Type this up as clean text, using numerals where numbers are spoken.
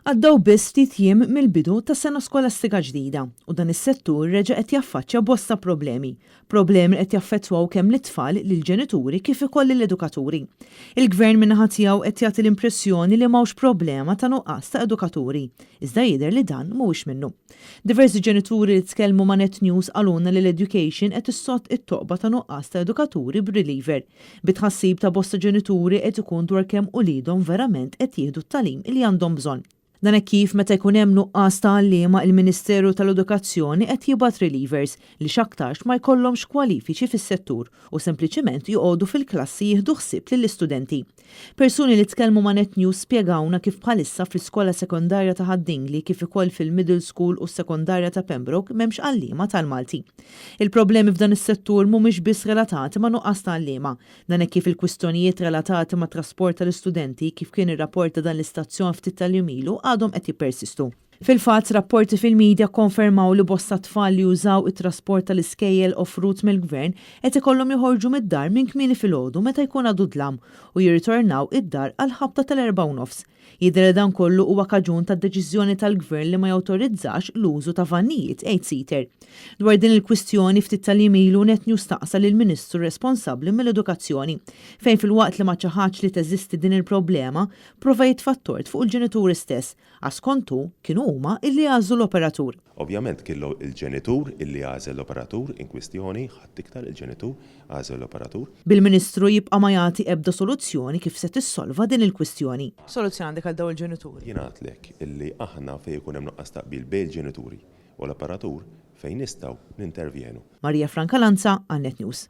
Għaddew biss ftit jiem mill-bidu ta' sena skolastika ġdida u dan is-settur reġa' qed jaffaċċja bosta problemi. Problemi li qed jaffettwaw kemm lit-tfal, lill-ġenituri kif ukoll lill-edukaturi. Il-Gvern min-naħa tiegħu qed jagħti l-impressjoni li m'hawnx problema ta' nuqqas ta' edukaturi, iżda jidher li dan mhuwiex minnu. Diversi ġenituri li tkellmu ma' Net News qalulna li l-Education qed issodd it-toqba ta' nuqqas ta' edukaturi b'reliever. Bi tħassib ta' bosta ġenituri qed ikun dwar kemm uliedhom verament qed jieħdu t-tagħlim li għandhom bżonn. Dan hekk kif meta jkun hemm nuqqas ta' għalliema il-Ministeru tal-Edukazzjoni qed jibgħat relievers li x'aktarx ma jkollhomx kwalifiċi fis-settur u sempliċiment joqogħdu fil-klassi jieħdu ħsieb lill-istudenti. Persuni li tkellmu ma' Net News spjegawna kif bħalissa fl-iskola sekondarja ta' Ħad-Dingli kif ukoll fil-Middle School u s-sekondarja ta' Pembroke m'hemmx għalliema tal-Malti. Il-problemi f'dan is-settur mhumiex biss relatati ma' nuqqas ta' għalliema. Dan hekk kif il-kwistjonijiet relatati mat-trasport tal-istudenti, kif kien irrapporta dan l-istazzjon ftit tal-jiem ilu, għadhom qed jippersistu. Fil-fatt, rapporti fil-media kkonfermaw li bosta tfal li jużaw it-trasport tal-iskejjel offrut mill-Gvern qed ikollhom joħorġu mid-dar minn kmieni filgħodu meta jkun għadu dlam u jirritornaw id-dar għall-ħabta tal-4:30. Jidher li dan kollu huwa kaġun tad-deċiżjoni tal-Gvern li ma jawtorizzax l-użu ta' vannijiet eight-seater. Dwar din il-kwistjoni ftit tal-jiem ilu Net News staqsa lill-Ministru responsabbli mill-Edukazzjoni, fejn filwaqt li ma ċaħadx li teżisti din il-problema, prova jitfa' t-tort fuq il-ġenituri stess, għax skont hu kienu huma illi għażlu l-operatur. Ovvjament kien il-ġenitur illi għażel l-operatur in kwistjoni, ħadd iktar, il-ġenitur għażel l-operatur. Bil-Ministru jibqa' ma jagħti ebda soluzzjoni kif se tissolva din il-kwistjoni. Soluzzjoni għandek għal dawn il-ġenituri? Jien għedtlek illi aħna fejn ikun hemm nuqqas ta' qbil bejn il-ġenituri u l-operatur fejn nistgħu nintervjenu. Maria Francalanza għal Net News.